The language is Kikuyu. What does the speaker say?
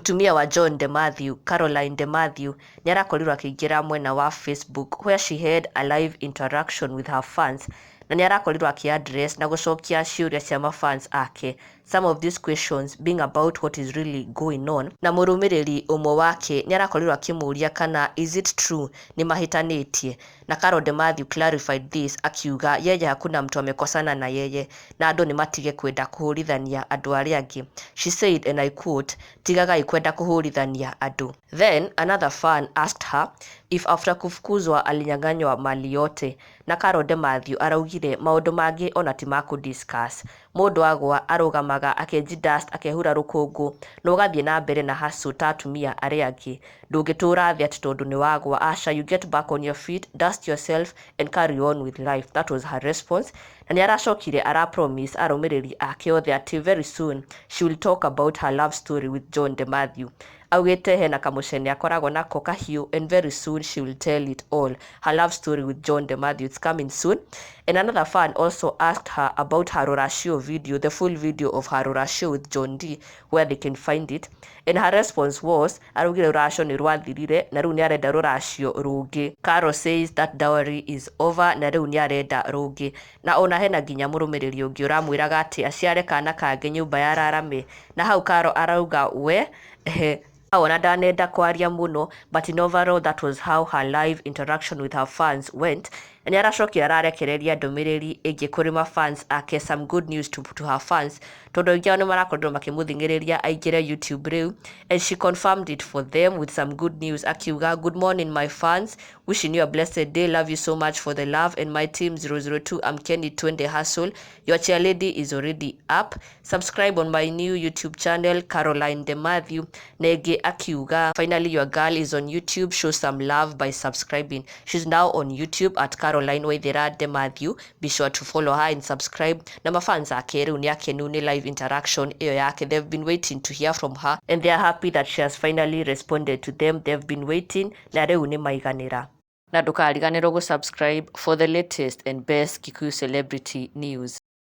Mũtumia wa John de Mathew, Caroline de Mathew, nĩ arakorirwo akĩingĩra mwena wa Facebook where she had a live interaction with her fans, na nĩ arakorirwo akĩ address na gũcokia ciũria cia mafans ake, some of these questions being about what is really going on. Na mũrũmĩrĩri ũmwe wake nĩ arakorirwo akĩmũria kana is it true nĩ mahĩtanĩtie, na Carol de Mathew clarified this akiuga yeye hakuna mtu amekosana na yeye, na andũ nĩ matige kwenda kũhũrithania andũ arĩa angĩ. She said, and I quote, "Tigagai kwenda kũhũrithania andũ." Then another fan asked her if after kufukuzwa alinyang'anywa mali yote, na Carol de Mathew araugire maũndũ mangĩ ona ti ma kũ-discuss. Mũndũ agwa arũgamaga akeji dust, akehura rũkũngũ na ũgathiĩ na mbere na hustle ta atumia arĩa angĩ. Ndũngĩtũra thĩ atĩ tondũ nĩ wagwa, aca. You get back on your feet, dust yourself and carry on with life. That was her response. Na nĩ aracokire ara promise arũmĩrĩri ake othe atĩ very soon she will talk about her love story with John de Mathew. Augĩte hena kamũcene akoragwo nako kahiũ and very soon she will tell it all, her love story with John de Mathew. It's coming soon. And another fan also asked her about her ruracio video, the full video of her ruracio with John D, where they can find it, and her response was araugire ruracio nĩ rwathirire na rĩu nĩ arenda ruracio rũngĩ. Carol says that dowry is over na rĩu nĩ arenda rũngĩ. Na ona hena nginya mũrũmĩrĩri ũngĩ ũramwĩraga atĩ aciare kana kangĩ nyũmba ya rarame, na hau Carol arauga we ehe ona ndanenda kwaria mũno. But in overall, that was how her live interaction with her fans went. Na nĩ aracokire ararekereria ndũmĩrĩri ĩngĩ kũrĩ mafans ake, some good news to her fans, tondũ aingĩ ao nĩ marakorirwo makĩmũthing'ĩrĩria aingĩre YouTube rĩu, and she confirmed it for them with some good news akiuga, "Good morning, my fans. Wishing you a blessed day. Love you so much for the love and my team 002. Amkeni Twende Hustle. Your chair lady is already up. Subscribe on my new YouTube channel, Caroline De Mathew." Na ĩngĩ akiuga, "Finally your girl is on YouTube. Show some love by subscribing." She's now on YouTube at Caroline Waithera De Mathew. Be sure to follow her and subscribe. Na mafans ake rĩu nĩ akenu nĩ live interaction ĩyo yake. They've been waiting to hear from her and they are happy that she has finally responded to them. They've been waiting na rĩu nĩ maiganĩra. Na ndũkariganĩrwo gũsubscribe for the latest and best Kikuyu celebrity news.